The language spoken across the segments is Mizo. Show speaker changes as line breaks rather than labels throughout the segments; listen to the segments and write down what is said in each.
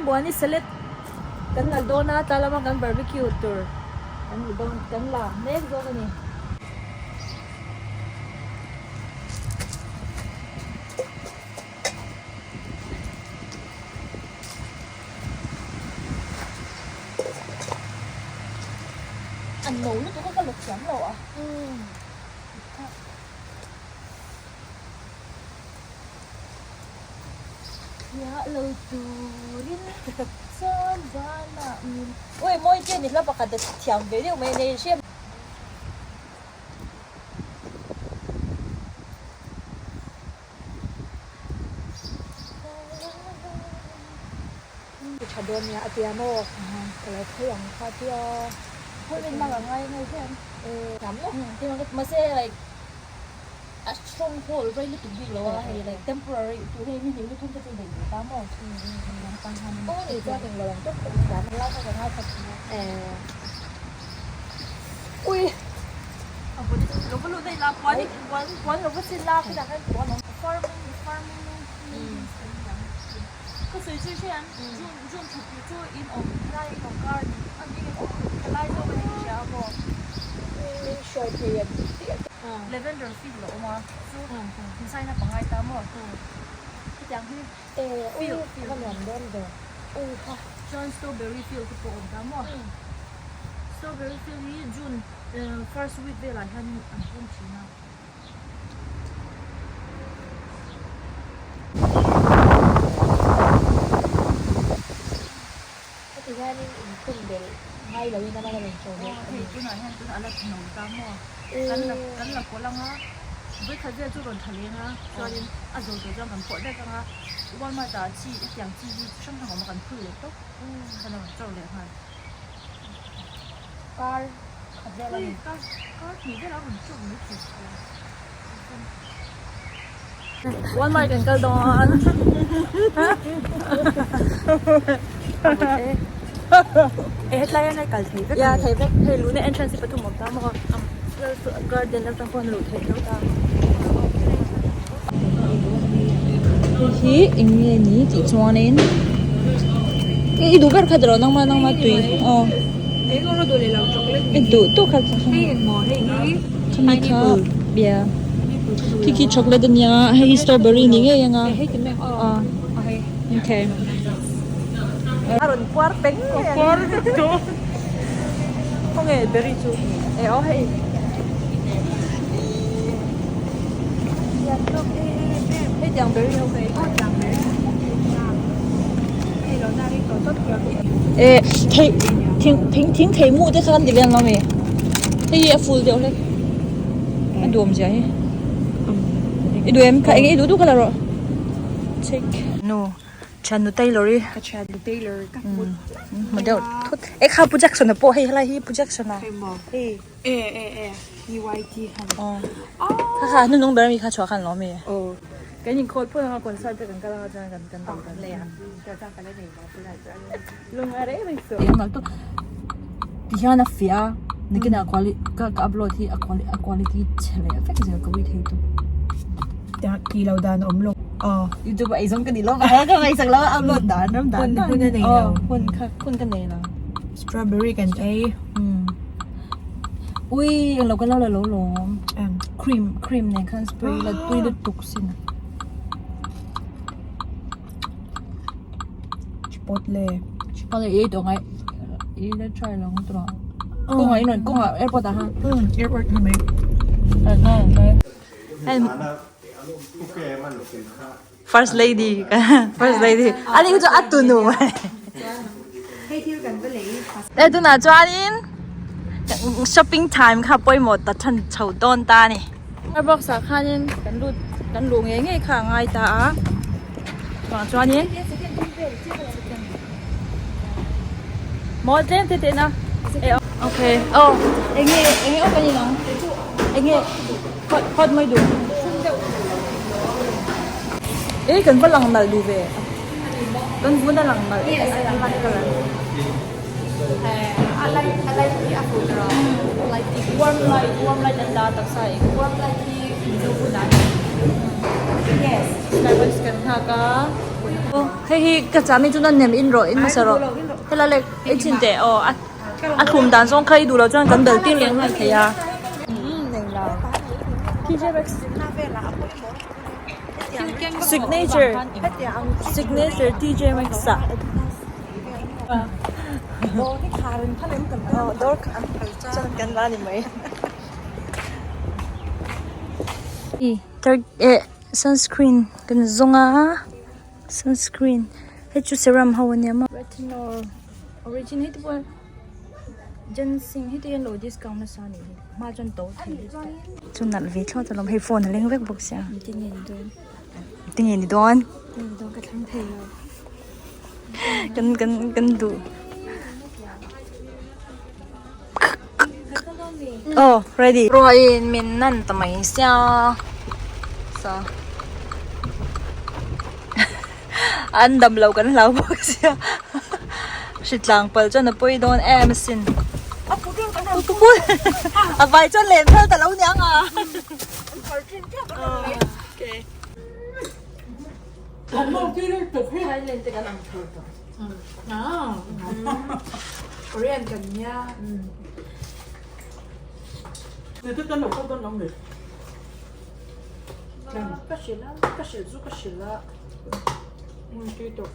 Muani salad kan la dawn a, tla lama kan barbecue tur kan la dawn kan la mek zawk a ni. A no lutuk a ka la thiam lo a. Thliah lo turin chuan vanah min Ui mawi te ni hla pakhat a thiam ve deuh mai a nei hriat.
I tha dawn nia a tia maw? Ka lo phei ang kha a tia.
Appointment lak a ngai ngai hle ang. Thiam lo. Mahse like a stronghold rei lutuk bik lo a hei like temporary tur hei ni hnih luthum te chu daih duh ta maw?
Aw ni chuan englo ang tawp tawp thiam a lai kha ka ngai khat thung a.
Ui a bul lo va lut daih la puan puan puan lo va sin la khitah khan puan a awm farming farming Ka sawi chu hre ang, June June thla tih chu in awm lai in awm kar ni a ni em ka lai zawk a ni ka hria a maw.
Min hruai thei a tih a ta.
Lavender field a awm a chu in sign up a ngai ta maw hetiang hi field
field a nuam dawn ve
ui kha chuan strawberry field te pawh a awm ta maw strawberry field hi June first week velah hian an hawng thin a.
Heti hianin inkhum belh ngai loin a man a rawn chaw leh a ni.
Tunah hian tunah a la no ta maw? Kan la kan la kawlh ang a, vawikhat vel chu rawn tha leng a, chuanin a zo tur chuan kan phawrh vek ang a, Walmart ah chi hetiang chi hi chi hrang hrang a awm a kan phul leh tawp khan a rawn chaw leh nghal.
Kar khat vel a ni.
Kar kar hnih vel a rawn chaw mai thei. Walmart kan kal dawn.
E hetlai hian a kal thei vek a ni.
Ya thei vek hei luna entrance hi pathum awm ta maw garden atang pawh an luh theih tho ta. Hei hi eng nge ni tih chuanin i duh ber kha tiraw nangma nangma tui aw i duh tawk kha khami kha bia khi khi chocolate ania hei hi strawberry ni ngei anga ah okay a rawn puar peng mai a puar khawnge berry chu e aw hei hei tiang berry ho hei e thei thing thing thing thei mu te kha kan ti vel lo mi hei hi a ful deuh hlek a duam zia hi i duh em kha eng i duh duh kha la rawh check nu thiannu tailor i
ka thiannu tailor ka hmu
hmu deuh thut e kha pu jackson a pawh hei helai hi pu jackson a
hei e e e PYT khan
kha kha hnunung ber ami kha chhuah khan lo ami kan inkhawl phun anga concert te kan kal anga chuan kan kan dawr kan lei a lung a rei rei suh ti hian a fiah a nikin ah quali ka ka upload hi a quali a quality chhe leh vek zel ka ui thei tawp
ti lo dan a awm lo
youtube ah eizawn ka ni lo vang a ka ngaihsak lo a upload dan ram dan
hun hun a nei lo
hun kha hun ka nei lo
strawberry kan ei
ui englo ka lo la lo lawm cream cream nen khan spray la tui lutuk sin a.
Chipotle.
Chipotle ei tawh ngai i la try lo ngawt rawh. Kawngah i rawn kawngah airport ah khan.
Airport kha mai.
First lady first lady ani chu a tunu e tunah chuanin shopping time kha pawimawh ta than chho dawn ta a ni. Starbucks ah khanin kan lut kan luh ngei ngei kha a ngai ta a chuvang chuanin maw tlem te teh na okay aw enge enge awk ani nang enge hot hot mai duh e kan va lang nalh duh ve kan vun a lang nalh warm light warm light an la taksa eng warm light hi mizo hunah hian yes Starbucks kan nghak a. Hei hi ka chah mi chu na nem in rawh in hmasa rawh helai leh ei chhin teh aw a a thlum dan zawng kha i duh loh chuan kan bel tir leh nghal thei a. Signature signature TJ Maxx ah. Dawr chuan kan la ni mai. Sunscreen kan zawng a sunscreen hei chu serum ho a nia maw retinol origin hei te pawh ginseng hei te hian lo discount nasa a nih hi hma chuan to thei lutuk chu nalh ve thlawt alawm hei phone a leng vek bawk sia
tinge ni dawn
tinge ni dawn
tinge ni dawn ka thlang thei lo
kan kan kan duh Oh ready ruahin min nan ta mai sia sa an dam lo kan hlau bawk sia hritlang pal chuan a pawi dawn em asin a vai chuan len phal ta lo niang a okay.
Korean kan nia. Ka hrilh a, ka hrilh chu ka hrilh a. Tui tawh.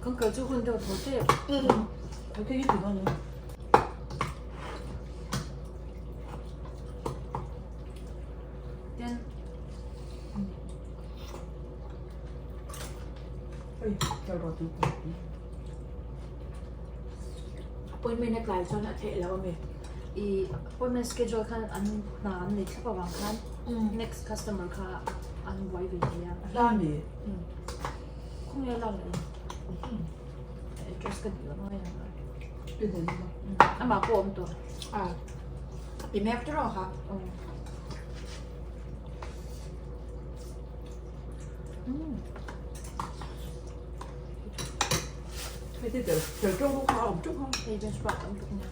Kan kal chu hun deuh tho tep. Tin. Appointment a tlai chuan a theih loh a mi. I appointment schedule khan an hna an nei thlap avang khan next customer kha an buai ve thei a. Khawnge a lak leh ang? Address ka duh ang a. Amah pawh a awm tawh.
I mek tawh kha.
Hei just wrap ang tuk nia.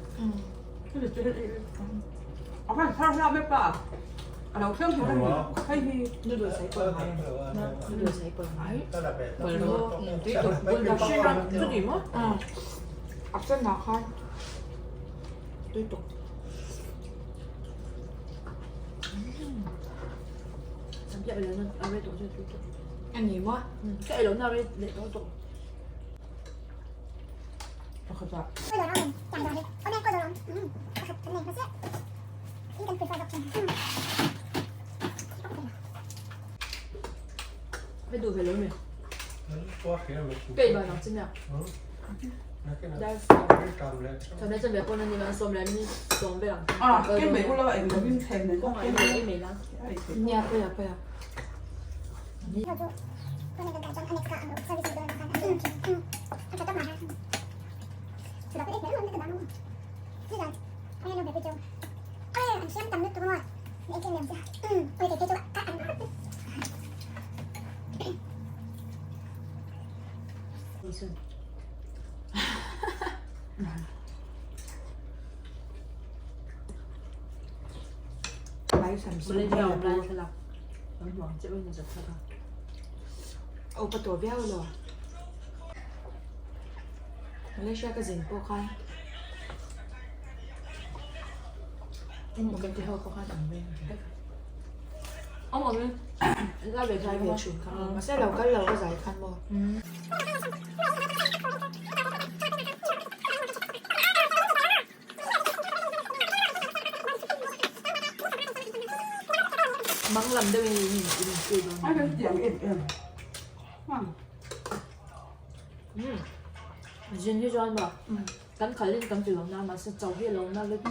Noodles ai pawh ngai a. Noodles ai pawh ngai. Tui tawp bul tak chu ni maw?
A sen ah khan tui tawp.
Tam chiah ilo na a rei tawh chu tui tawp.
A ni maw?
Ka ilo na rei leh tawh tawh. Hei duh ve lo mi? Kei ban ang chi nia. Chane chan ve pawh na ni lo sawm leh ni sawm vel ang.
Ah, ke mai ula eng lo in thlen nei.
Kawng ai mai la.
Nia paya paya.
Malaysia awm lai thlalak kan hmu ang chiah in a zat thak a.
Upa tawh viau lo. Malaysia ka zin pawh khan kan ti ho pawh khan an veng vek.
Awm awm in la ve
Lai ve thin kha. Mahse lo kal lo ka zai khan maw.
Mang lam deuh in in in pui dawn.
Ai kan tiang em em.
Zin hi chuan maw kan khalh in kan ti lo na mahse chau hi a lo na vek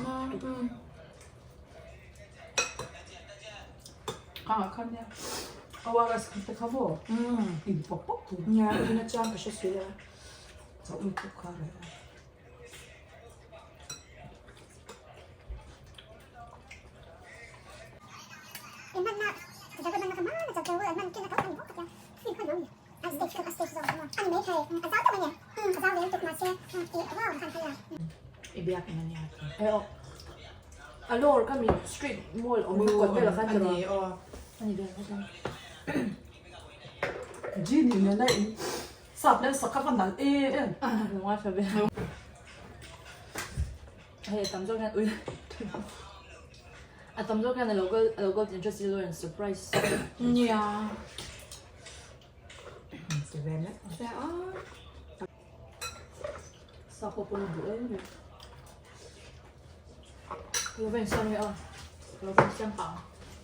Kha kha nia. Awaras kha te kha maw. In pawp pawp tu. Nia ina chuan ka hre si a. Chau in pawp kha reh a. I biak in ania
ti. A lawr kha mi street mall awm kawt velah khan tiraw?
Ani aw.
Ani vel kha chuan.
Genie nena in sap leh sak kha va nalh em em.
Lunga tha ve. Hei a tam zawk hian ui a tam zawk hian a lo kal a lo kal tih hre silo in surprise.
Nia.
Ti ve mai.
Sa pawh pawn a duh em em. Ka lo va insiam nge aw. Ka lo va insiam pah ang.